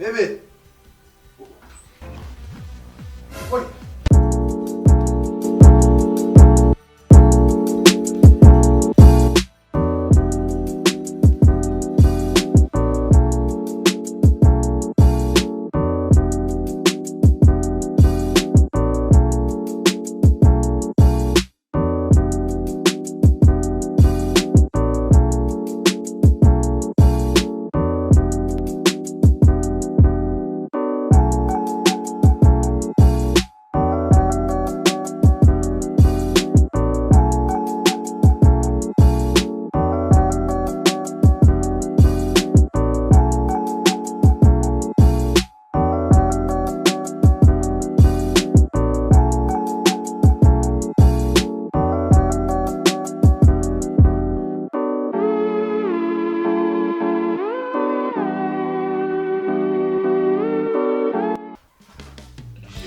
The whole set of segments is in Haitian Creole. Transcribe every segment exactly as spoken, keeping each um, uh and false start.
Bebe. Woy.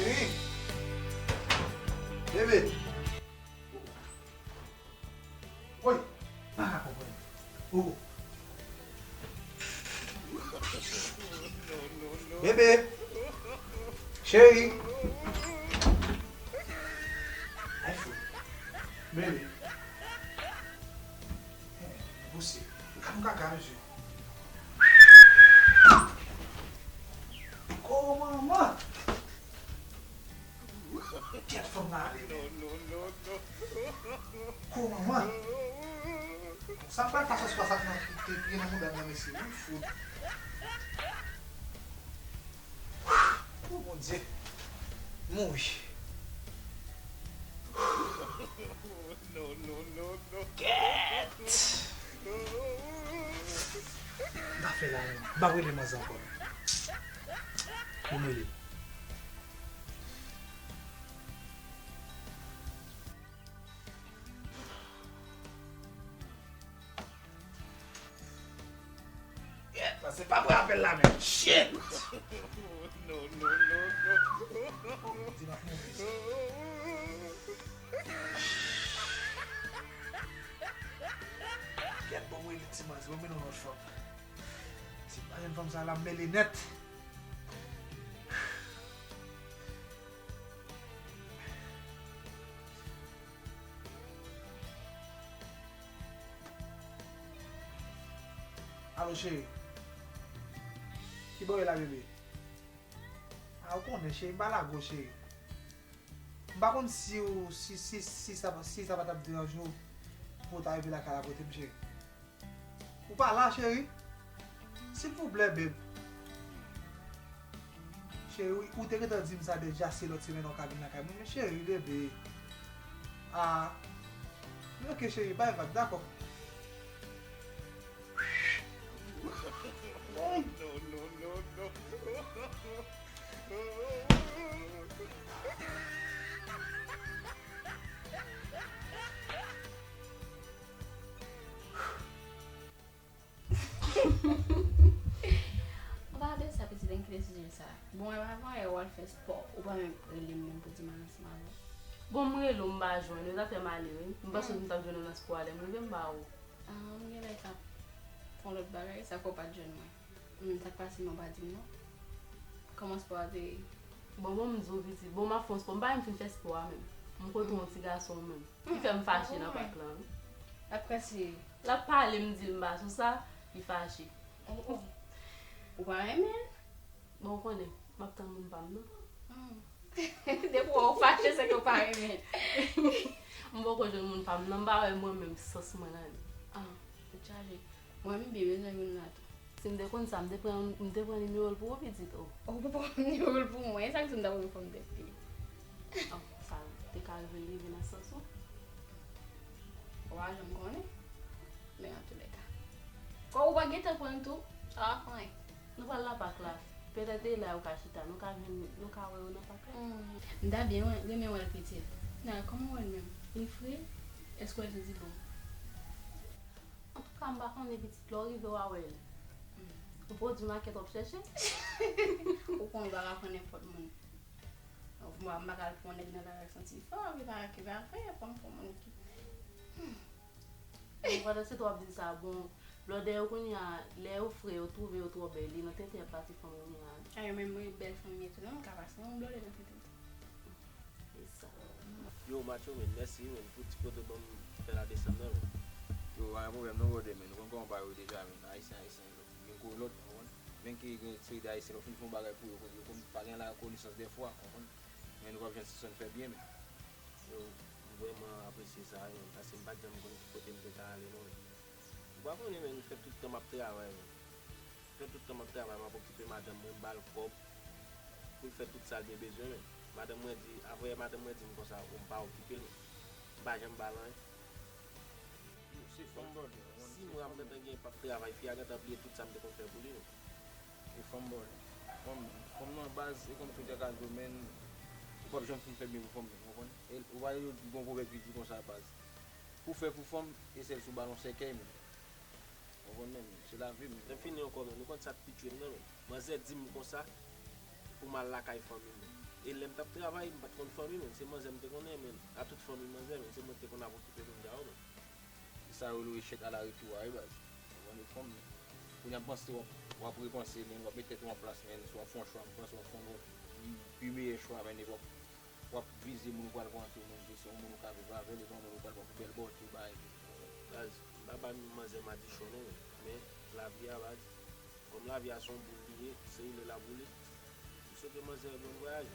Cheri. Bebe. Woy, m pa ka konprann. Oh. Bebe. Cheri. Ay, fou. Bebe. Pouse. Gad yon kaka, mesye. Oh, manman. Kèt fanm nan ale, men. Ko manman. Sa pral pa sòs pa sa k nan, ki, ki gen nan mouda m nan, mesye. Wi, fout. Oh, Bondye. Mouri. Kèt. M pa fè la, menm. M pa rele manzè ankò, menm. Pou m rele. Yèt, pase pa pran apèl la menm. Shit! Non, non, non, non. Oh, Bondye, m ap mouri. Kèt, bon, mwen, ti manz, mwen, mwen, yon lòt fanm. Ti pa jèn fanm sa la, m mele nèt. Alo, cheri. Ki bò w ye la, bebe? A, ou konnen, cheri, m pa lago, cheri. M pa konn si ou, si, si, si sa, si sa pa t ap deranje w pou w ta rive lakay la pote m, cheri. Ou pa la, cheri? Silvouplè, babe. Cheri, ou te gentan di m sa deja, se lòt semèn ou ka vin lakay mwen. Men cheri, bebe. Ah. Men ok, cheri, bay vag, dakò. Ay. Non, non, non, non. Anba de sa, pitit, enkyete sijè sa. Bon, e pa avan yè w al fè spò, ou pa menm rele m menm pou di m al ansanm avè w. Bon, m rele w, m pa jwenn ou, zafè m ale wi. M panse m t ap jwenn ou nan spò a, lè m rive m pa wè w. Ah, m genlè t ap fè yon lòt bagay, sa fè w pa t jwenn mwen. Hmm, sa k pase, non, pa di m non. Kòman spò a te ye? Bon, bon, m di w, pitit. Bon, m ap fè yon spò. M pa menm fin fè spò a menm. M kote yon ti gason menm. Ki fè m fache nan pak lan wi. L ap krese. L ap pale, m di l m pa sou sa, li fache. Oh, oh. Ou pa renmen l? Bon, ou konnen, m ap tann moun pa m nan. Hmm. Depi w wè w fache, se ke w pa renmen l. M poko jwenn moun pa m nan, m pa wè mwen menm sans mwen nan li. Ah, tèt chaje. Mwen, m byen bezwen youn la tou. Si m te konn sa, m te pran, m te pran nimewo l pou ou, pitit, o. Ou pran nimewo l pou mwen, e sa k di m ta pran pou m te peye. An, sa te ka rive l rive nan sans ou. Ou pa janm konnen. Men antoulèka. Kòm ou pa gentan pran l tou, sa pa fè anyen. Nou pral Lapak la. Petèt e la yo ka chita. Nou ka vin, nou ka wè yo nan pak la. Hmm. M ta byen wè, renmen wè l pitit. Nal, kòman w wè l menm? Li fre? Èske w wè l santi bon? Antouka, m pa konnen pitit, lè w rive w a wè l. Hmm. Ou pwodui makèt w ap chèche? Ou konnen w pa ka pran nenpòt moun. Mwen, m pa ka al pran nèg nan lari ak santi fò, ki pa, ki pa fè, fò m pran moun ki. Hmm. Bon, pandan se tan w ap di sa, bon, Blòdè yo kounye a, lè yo fre, yo twouve yo twò bèl, li nan tenten y ap pati fanm kounye a. A, yo menm, wi, bèl fanm yo tou, non, m ka pase yon blòdè nan tenten. E sa. Yo, Matyo, men, mèsi, men, pou ti kote ban m fè la desann nan, men. Yo, pa gen pwoblèm, non, brother, men. Nou konn kòman bagay yo deja, men. Ayisyen, Ayisyen, yo. Gen gwo lòt, ou konprann? Menm ke gen seri de Ayisyen, lè w fin fè yon bagay pou yo, yo konn pa gen lakonesans dèfwa, ou konprann? Men nou p ap jwenn sispann fè byen, men. Yo, m vrèman apresye sa, men, paske m pa t janm konn ki kote m te ka ale, non, men. Ou pa konnen, men, m fè tout tan m ap travay, men. M fè tout tan m ap travay, m ap okipe madanm mwen, m ba l kòb pou l fè tout sa l te bezwen, men. Madanm mwen di, apre madanm mwen di m konsa, ou m pa okipe l, men. M pa janm ba l anyen. Yo, se fanm, brother. Si mwen ap gentan gen p ap travay, fi a gentan bliye tout sa m te konn fè pou li, men. E fanm, brother. Fanm, fanm nan baz, e kòmsi w te ka di w, men, ou p ap janm fin fè byen pou fanm nan, ou konprann? E ou pa yo di gon pwovèb ki di konsa, baz. Pou fè pou fanm, e sèl si w ba l yon sèkèy, men. Ou konprann, men, se lavi, men. Lè m fini ankò, men, nou konn sa k pi tye m nan, men. Manzè di m konsa, pou m al lakay fanmi m, men. E lè m t ap travay, m pa t konn fanmi m, men. Se manzè m te konnen, men. A tout fanmi m manzè, men. Se mwen ki te konn ap okipe moun sa yo, men. Se sa yo rele echèk a la retour a, wi, baz. Ou konprann, fanm, men. Kounye a m panse w ap, w ap repanse, men, w ap met tèt ou an plas, men. Si w ap fè yon chwa, m panse w ap fè yon pi, pi meyè chwa, men, e w ap, w ap vize moun ou pral pran tou, men, ke se yon moun ou ka viv avè l, e pa yon moun ou pral pran pou bèl bòt, bagay. Baz, m pa ba manzè madichon, non, men, men lavi a, baz. Kòm lavi a se yon boul li ye, se rile l ap boule. M swete manzè bòn vwayaj.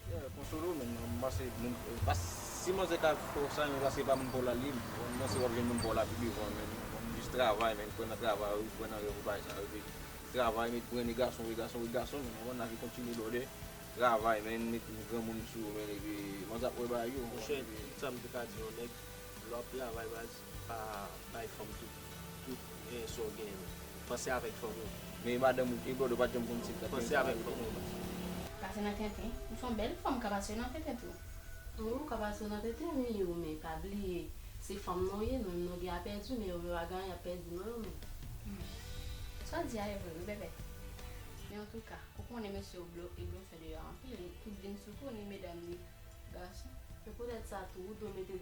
Yeah, konsole w, men, m panse moun, eh, pas, si manzè ka fè w sa, men paske pa moun pa w la li ye, men, m panse w ap jwenn moun pa w la pi devan, men, jis travay, men, kwè nan travay, kwè nan rèv ou, bagay sa yo, epi travay, met bren e gason, e gason, e gason, men, konprann, lavi kontinye, brother, travay, men, met granmoun sou ou, men, epi manzè ap wè bagay yo, monchè, tout sa m te ka di yon nèg, lè w ap travay, baz, pa bay fanm tout, tout, eh, sa w genyen. Panse avèk fanmi w. Men madanm ou, e brother, ou pa t janm konn si l t ap gen sa. Panse avèk fanmi w, baz. Pase nan tenten. Ou se yon bèl fanm, ka pase nan tenten tou. Wi, ou ka pase nan tenten, men yo, men pa bliye, se fanm nan w ye, non, non gen a pèdi, men yo, yo pa gen anyen ap pèdi, non, yo, men. Hmm. Sa w di a, e vre, wi, bèbè. Men antouka, ou konnen mesye yo blo-, e blofè deyò anpil, li, li vin sou kou, ni medam, ni gason. Se poutèt sa tou, ou dwe mete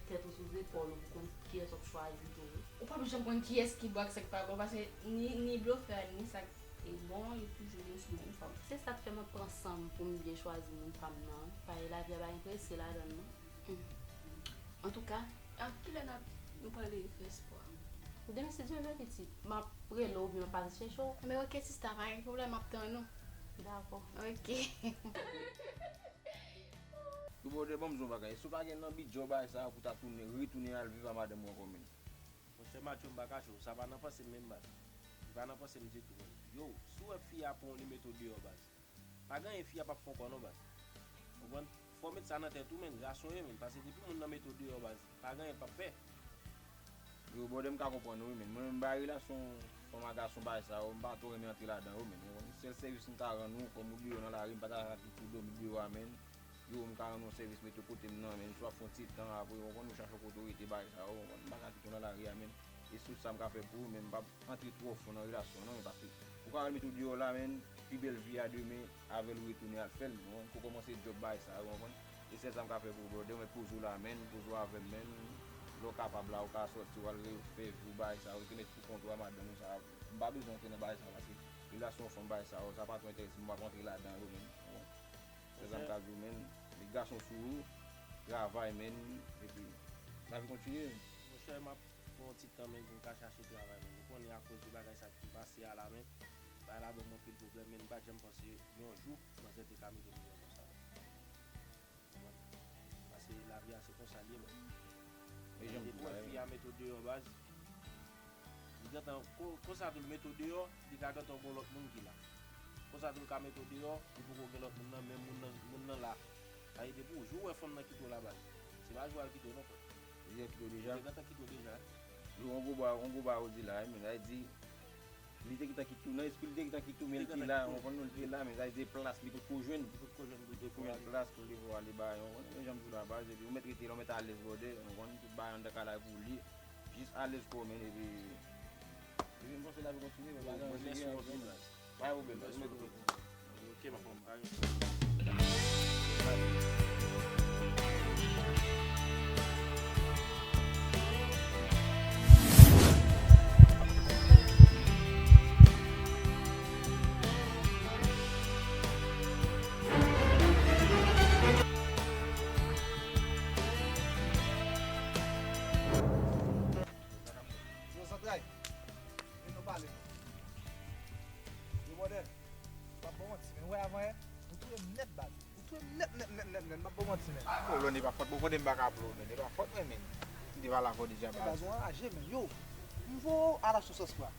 tèt ou sou zepòl ou pou konn kiyès w ap chwazi tou, wi. Ou p ap janm konn kiyès ki bon ak sa k pa bon, paske ni, ni blofè a, ni sa k bon, yo toujou vin sou menm fanm. Se sa k fè m ap pran san m pou m byen chwazi moun pa m nan, wi. Paske lavi a pa gen prese ladan l, non. Hmm. Antouka, a kilè n ap, nou pral fè espò a? Demen, si Dye vle, pitit, m ap rele w oubyen m ap pase chèche w. Men oke, sista, pa gen pwoblèm, m ap tann ou. Dakò. Oke. Yo, brother, ban m di w yon bagay. Si w pa gen nan bidjè w bagay sa a pou w ta tounen, retounen al viv a madanm ou ankò, men. Monchè Matyo, m pa kache w, sa pa nan panse m menm, baz. Li pa nan panse m ditou, men. Yo, si w wè fi a pran w, li mete w deyò, baz. Pa gen anyen fi a p ap fè ankò non, baz. Ou konprann? Fò w met sa nan tèt ou, men, gason ye, men, paske depi moun nan mete w deyò, baz, pa gen anyen l p ap fè. Yo, brother, m ka konprann ou, wi, men. Mwen menm, bagay relasyon fanm ak gason, bagay sa yo, m pa twò renmen antre ladan yo, men. Ou konprann? Sèl sèvis m ka rann ou, kòm ou deyò nan lari, m pa ta ka kite w dòmi deyò a, men. Yo, m ka rann ou yon sèvis, mete w kote m nan, men. Si w ap fè yon ti tan, apre, ou konprann, ou chache yon kote w rete, bagay sa yo, ou konprann? M pa ka kite w nan lari a, men. E se tout sa m ka fè pou ou, men m p ap antre twò fon nan relasyon an, non, men paske ou ka wè l mete w deyò la, men, pi bèl vi a demen, avè l ou retounen al fè l, ou konprann, ke w kòmanse djòb bagay sa yo, ou konprann? E sèl sa m ka fè pou ou, brother, ou mèt poze w la, men, poze w avè m, men, lè w kapab la, ou ka sòti, w al refè vi w, bagay sa yo, ou te mèt pou kont ou a madanm ou sa, m pa bezwen antre nan bagay sa yo, paske relasyon fanm bagay sa yo, sa pa twò enterese m, m p ap antre ladan yo, men, ou konprann? Sèl sa m ka di w, men, met gason sou ou, travay, men, epi lavi kontinye. Monchè, m ap pran yon ti tan, men, pou m ka chache travay, men. Ou konnen akoz de bagay sa ki pase a la, men, bagay la ban m anpil pwoblèm, men m pa t janm panse yon jou manzè te ka mete m deyò konsa, men. Ou konprann? Paske lavi a se konsa l ye, men. Depi w wè fi a mete w deyò, baz, li gentan, ko-, konsa tou l mete w deyò, li ka gentan gon lòt moun ki la. Konsa tou l ka mete w deyò, li poko gen lòt moun nan, men moun nan, moun nan la. Sa vle di depi w jou wè fanm nan kite w la, baz, se pa jou al kite w non, frè. Li gentan kite w deja? Li gentan kite w deja. Yo, yon gwo ba, yon gwo ba ou di la, men sa vle di, li te gentan kite w, nan espri li te gentan kite w, men li te la, ou konprann, li te la, men sa vle di plas li potko jwenn. Li potko jwenn pou li te jwenn plas pou li te ale bay, ou konprann, men jan m di w la, baz, epi ou mèt rete la, ou mèt alèz, brother, ou konprann, tout bagay anndan kay la pou li. Jis alèz kò w, men, epi, epi m panse lavi kontinye, men pa gen anyen serye ankò. Pa gen pwoblèm, baz, ou mèt rete. Ok, m ap pran. Pa gen pwoblèm. E pa fòt mwen, konnen m pa ka plo, men e pa fòt mwen, men. M te pale avè w deja, baz. Baz, ou anraje, men. Yo, m voye w al achte yon sòs pwa.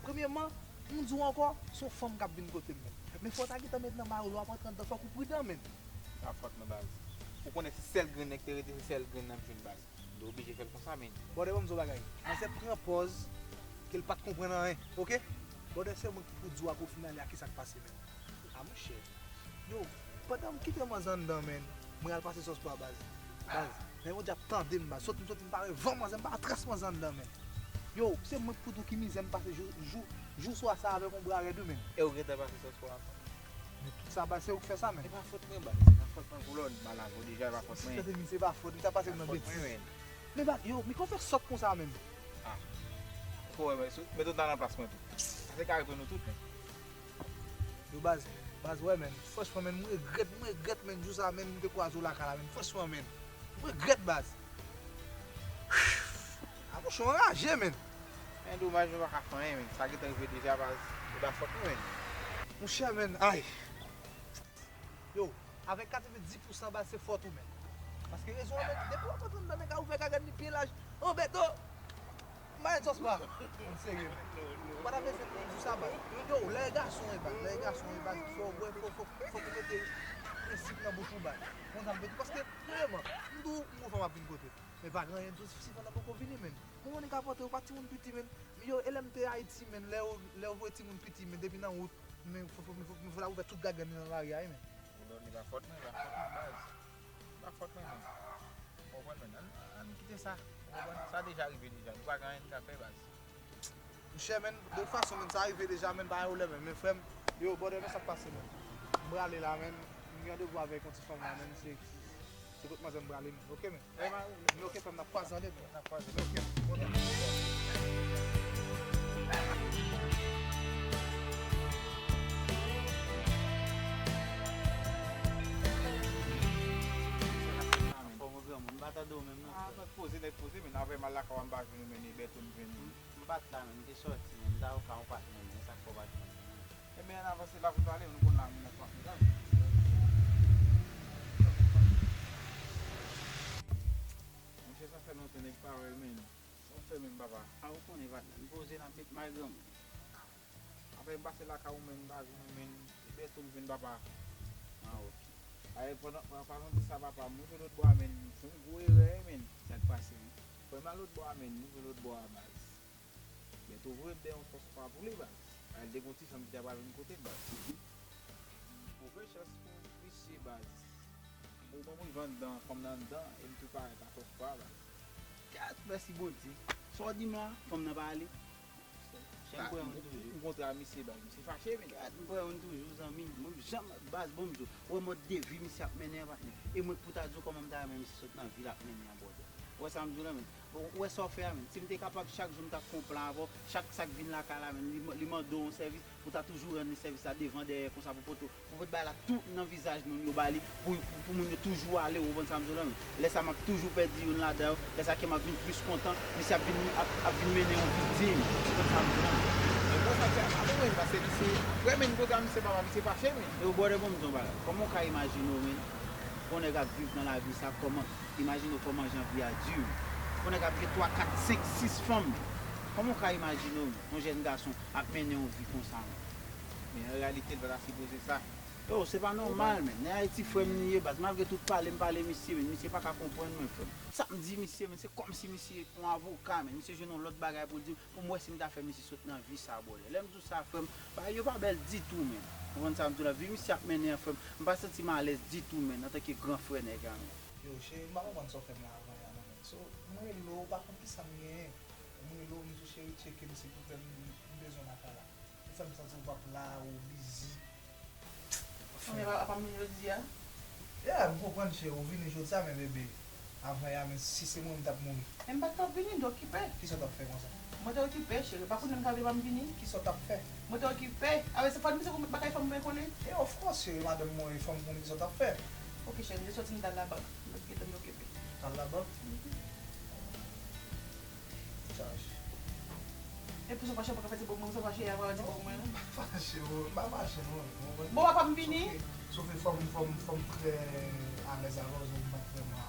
Premyèman, m di w ankò, se yon fanm k ap vin kote m, men. Men fò w ta gentan met nan mayo, lè w ap rantre anndan, fòk ou pridan, men. E pa fòt mwen, baz. Ou konnen se sèl grenn nan ki te rete, se sèl grenn nan m jwenn, baz. M te oblije fè l konsa, men. Bòdè, ban m di w bagay. Manzè pran pòz ke l pa t konprann anyen, oke? Bòdè, se mwen ki pou di w ak ou finalman kisa k pase, men. A, monchè. Yo, pandan m kite manzè anndan, men, mwen al pase sòs pwa, baz. Baz, men Bondye ap tande m, baz. Sot m soti, m pa wè van manzè, m pa wè tras manzè anndan, men. Yo, se mwen k pou di w ki mizè m pase jou, jou, jou swa sa avèk yon bra rèd, wi, men. E ou gentan pase sòs pwa ankò? Men tout sa, baz, se ou k fè sa, men. E pa fòt mwen, baz. E pa fòt mwen pou lòd. M al avè w deja, e pa fòt mwen. Tande, misye, pa fòt. Li ta pase m nan betiz. Men, baz, yo, men kòman w fè sòt konsa, men? Ah. Ou wè, men, sou, met ou nan plas mwen tou. Sa se ka rive nou tout, men. Yo, baz, baz, wè, men. Franchman, men, mwen regrèt, mwen regrèt, men, jou sa, men, m te kwaze w lakay la, men. Franchman, men. Mwen regrèt, baz. A, monchè, w anraje, men. Men domaj, nou pa ka fè anyen, men. Sa gentan rive deja, baz. E pa fòt nou, men. Monchè, men, ay. Yo, avèk katrevenndis pousan, baz, se fòt ou, men. Paske rezon an, men, depi w ap antre anndan, nèg la ouvè kagèt li byen laj. An, Bèto, m pa jwenn sòs pwa. M serye, men. Ou pa ta bezwen di sa, baz. Yo, lè e gason e, baz. Lè e gason e, baz, fò w, fò, fò, fò, fò w mete prensip nan bouch ou, baz. Konn sa m vle di, paske, premyèman, m di w, m gon fanm ap vin kote. Men pa gen anyen difisil pandan poko vini, men. Bon, nèg ap antre, ou pa timoun piti, men. Yo, e lè m te Ayiti, men, lè yo, lè yo voye timoun piti, men, depi nan wout, men, fò, fò, fò, fò, fò la ouvè tout gagann li nan lari a, wi, men. Ou lòd, li pa fòt mwen, li pa fòt mwen, baz. Li pa fòt mwen, men. Ou konprann, men. Ann, ann kite sa. Ou konprann? Sa deja rive deja. Nou pa gen anyen n ka fè, baz. Monchè, men, de tout fason, men, sa rive deja, men, pa gen pwoblèm, men, men, frè m, yo, bòdè, men sa k pase, men. M prale la, men, m gen randevou avèk yon ti fanm la, men, se, se kot manzè m prale, men, oke, men. Men, oke, frè m, n ap kwaze anndan, men. N ap kwaze, men, oke, men. Anfòm, wi, granmoun, m pa tande w menm, non, frè. Nèg poze, nèg poze, men avè m al lakay w, m pa jwenn ou, men e Bèto m jwenn ou. M pa t la, men m te sòti, men m t al ka yon patnè, men sa k fè w pa t jwenn mwen. Ebyen, ann avanse la pou n pale, nou konn la, moun nan pran kontan. Monchè, sa fè lontan nèg pa wè, men. Sa w fè menm, papa? A, ou konnen, patnè, m poze nan pit may granmoun. Apre m pase lakay ou, men m pa jwenn ou, men e Bèto m jwenn, papa. A, ok. Ayè, pandan, pa, pa janm di sa, papa, m rive lòt bò a, men m fè yon gwo erè, men. Sa k pase, wi? Frè m la lòt bò a, men m rive lòt bò a, baz. Bèto voye m dèyè yon sòs pwa pou li, baz. Al de gon ti fanm ki ta pral vin kote l, baz. Move chans pou misye, baz. Bon, bon, mwen rive anndan, fanm nan anndan, e m tou parèt a sòs pwa, baz. Gad, mèsi Bondye. Sa w di m la, fanm nan pa ale? Chè, m kwè yon toujou. M kontre a misye, baz. Misye fache, men. Gad, m kwè yon toujou, zanmi. Mwen janm, baz, bon, m di w. Ou wè mòd de vi misye ap mennen an, patnè. E mwen k pou ta di w kòman m ta renmen misye sot nan vi l ap mennen an, bòdè. Ou wè sa m di w la, men. Bon, ou wè sa w fè a, men. Si m te kapab, chak jou m t ap fè yon plan avè w, chak sa k vin lakay la, men, li, li mande w yon sèvis, ou ta toujou rann li sèvis la devan, dèyè, konsa pou pote, pou pote bagay la tou nan vizaj moun yo ba li, pou, pou, pou moun yo toujou ale, ou konprann sa m di w la, men. Lè sa m ap toujou pèdi youn ladan yo, lè sa kè m ap vin plis kontan, misye ap vin, ap, ap vin mennen yon vi diy, ou konprann sa m di w la, men. E bon, sa fè, a, mwen, paske misye, vrèman, m kontre a misye, papa, misye fache, men. Yo, bòdè, bon, m di w yon bagay. Kòman w ka imajine w, men? Yon nèg ap viv nan lavi sa, kòman, imajine w kòman jan vi a di. Yon nèg ap gen twa, kat, senk, sis fanm. Kòman w ka imajine w, yon jèn gason ap mennen yon vi konsa, men? Men an reyalite, l pa ta sipoze sa. Yo, se pa nòmal, men. Nèg Ayiti frè m li ye, baz. Malgre tout pale m pale misye, men misye pa ka konprann mwen, frè m. Sa m di misye, men, se kòmsi misye yon avoka, men. Misye jwenn yon lòt bagay pou l di m. Pou m wè si m ta fè misye sot nan vi sa, bòdè. Lè m di w sa, frè m, bagay yo pa bèl ditou, men. Ou konprann sa m di w la? Vi misye ap mennen an, frè m, m pa santi m alèz ditou, men, antanke gran frè nèg la, men. Yo, cheri, m pa konprann sa w fè m la avan yè a, non, men. So, m rele w, ou pa konn kisa m genyen. M rele w, m di w, cheri, tcheke m, silvouplè, m, m bezwen w lakay la. Ou fè m santi w p ap la, ou bizi. Fanmi a pa vini jodi a? Yeah, m konprann, cheri, ou vini jodi a, men bebe, avan yè a, men si se mwen, m t ap mouri. Men m pa t ap vini, m te okipe. Kisa w t ap fè konsa? Mwen te okipe, cheri, pa konnen m ta vle pa m vini. Kisa w t ap fè? Mwen te okipe. Avè se fò misye konn bagay fanm mwen konnen. Yeah, of course, cheri, madanm mwen, e fò m konnen kisa w t ap fè. Ok, cheri, m te sòti, m t al labank. M te gentan okipe. T al labank? Chaj. Epi si w fache, w pa ka fè ti bòg mwen, si w fache, y a pa di bòg mwen, non. M pa fache, bro. M pa fache, non. Bon, papa m vini. Sof ke, sof ke fò m, fò m, fò m trè alèz avè w, so m pa t vrèman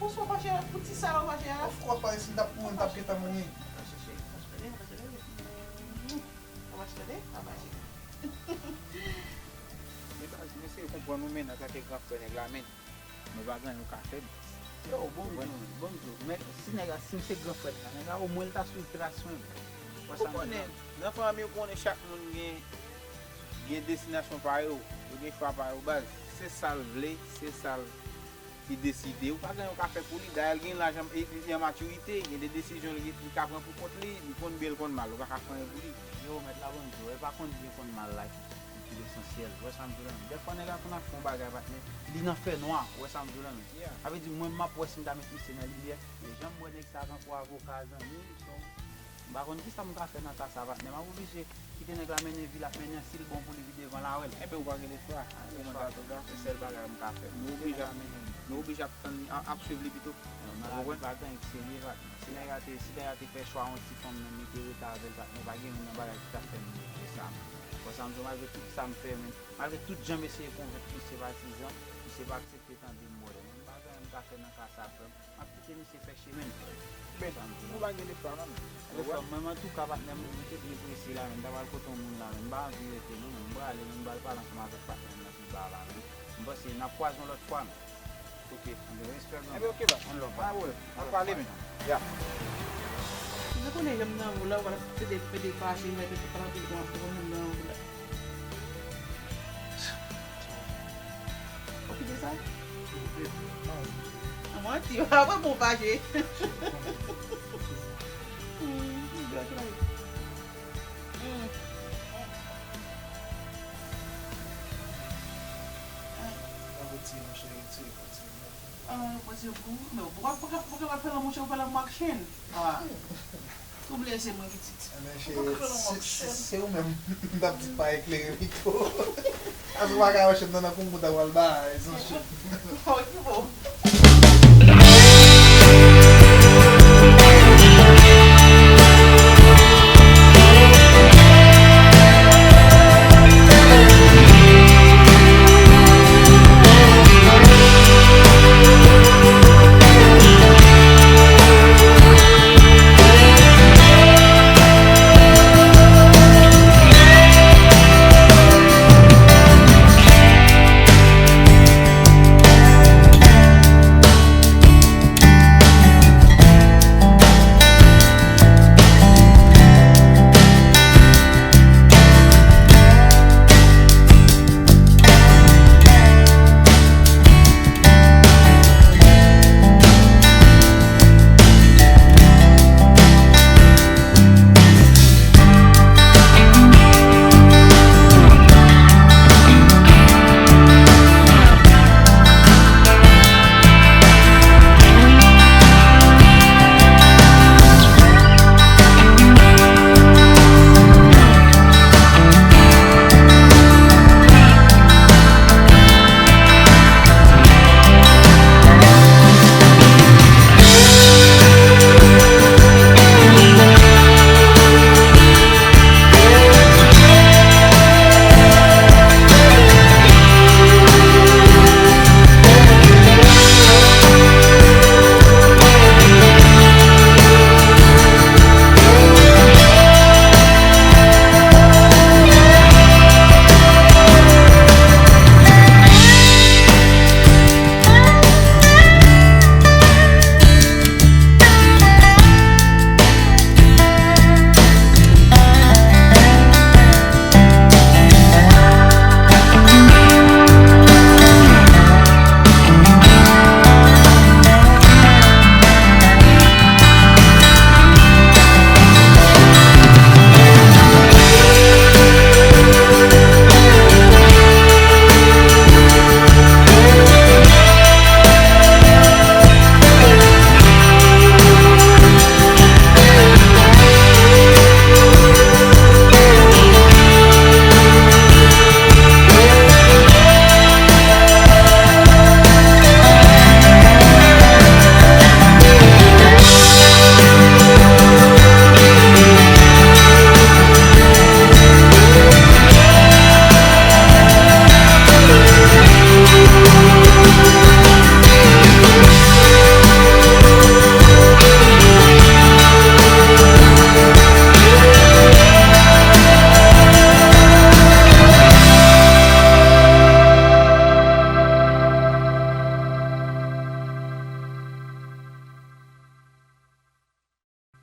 Ou sou fache pou ti sa la ou fache a? Of course, pa si m t ap mouri, m t ap gentan mouri. Fache, cheri, fache tande, fache tande. Fache tande, fache. Men baz, m eseye konprann ou, men, antanke gran frè nèg la, men, nou pa gen anyen ou ka fè m. Yo, bon, bon, bon, men si nèg la, si m se gran frè nèg la, nèg la, omwen l ta swiv tras mwen. Ou konnen, nan fanmi, ou konnen chak moun gen, gen destinasyon pa yo, yo gen chwa pa yo, baz. Se sa l vle, se sa l ki deside. Ou pa gen anyen ou ka fè pou li. Dayè, l gen laj, li, li an matirite, gen de desizyon li, li ka pran pou kont li, li konn byen, l konn mal, ou pa ka fè anyen pou li. Yo, mèt la, bon, yo, e pa konn byen, konn mal la ki, ki, ki lesansyèl. Ou wè sa m di w la, men? Dèfwa, nèg la konn ap fè yon bagay, patnè, li nan fè nwa, ou wè sa m di w la, men? Yeah. Sa vle di, mwen, m ap wè si m ta met misye nan limyè, men jan m wè nèg sa tankou avoka, zanmi, so, m pa konn kisa m ka fè nan ka sa, patnè. M ap oblije kite nèg la mennen vi l ap mennen an, si l bon pou li, li devan l, a wè l. Enben, ou pa gen lespwa. Ou mande atouda. Se sèl bagay m ka fè. Nou oblije ap, nou oblije ap tann, ap, ap swiv li pito. Ou konprann? Bagay serye, patnè. Si nèg la te, si nèg la te fè chwa yon ti fanm, menm li te rete avè l, patnè, pa gen youn nan bagay ki t ap fè m fè sa, men. Bon, sa m di w, malgre tout sa m fè, men, malgre tout jan m eseye konvenk misye patizan, misye pa aksepte tande m, brother. Men m pa gen anyen m ka fè nan ka sa, frè m. M ap kite misye fè chemen l, frè. Men, ou pa gen lespwa, non, men. Ou wè? Frè m, mwen, antouka, patnè m, mwen te byen prese la, men. M ta pral kote yon moun la, men. M pa anvi rete, non, men. M prale, men. M pral pale ansanm avèk patnè m nan pi ba la, men. M panse n ap kwaze yon lòt fwa, men. Ok. Anben, respè, gran. Enben, ok, baz. One love, baz. Pa pwoblèm. N ap pale, men. Ya. Mwen konnen jan m nan ou la, ou pral pede, pede fache, mwen te pral pede yon moun nan ou la. Ou kite sa? A manti, apre bon fache. Hmm, hmm. Ah, pati yo pou, men ou pa, pa, pa, pa kapab fè lanmou, chè, ou fè lanmou ak chen. Ah. Ou blese mwen, pitit. Ebyen, cheri, se, se, se ou menm m t ap di pa eklere pito. Paske ou pa ka wè chen nan, nan kongo ta pral ba, e sansi. Oh, ki bon.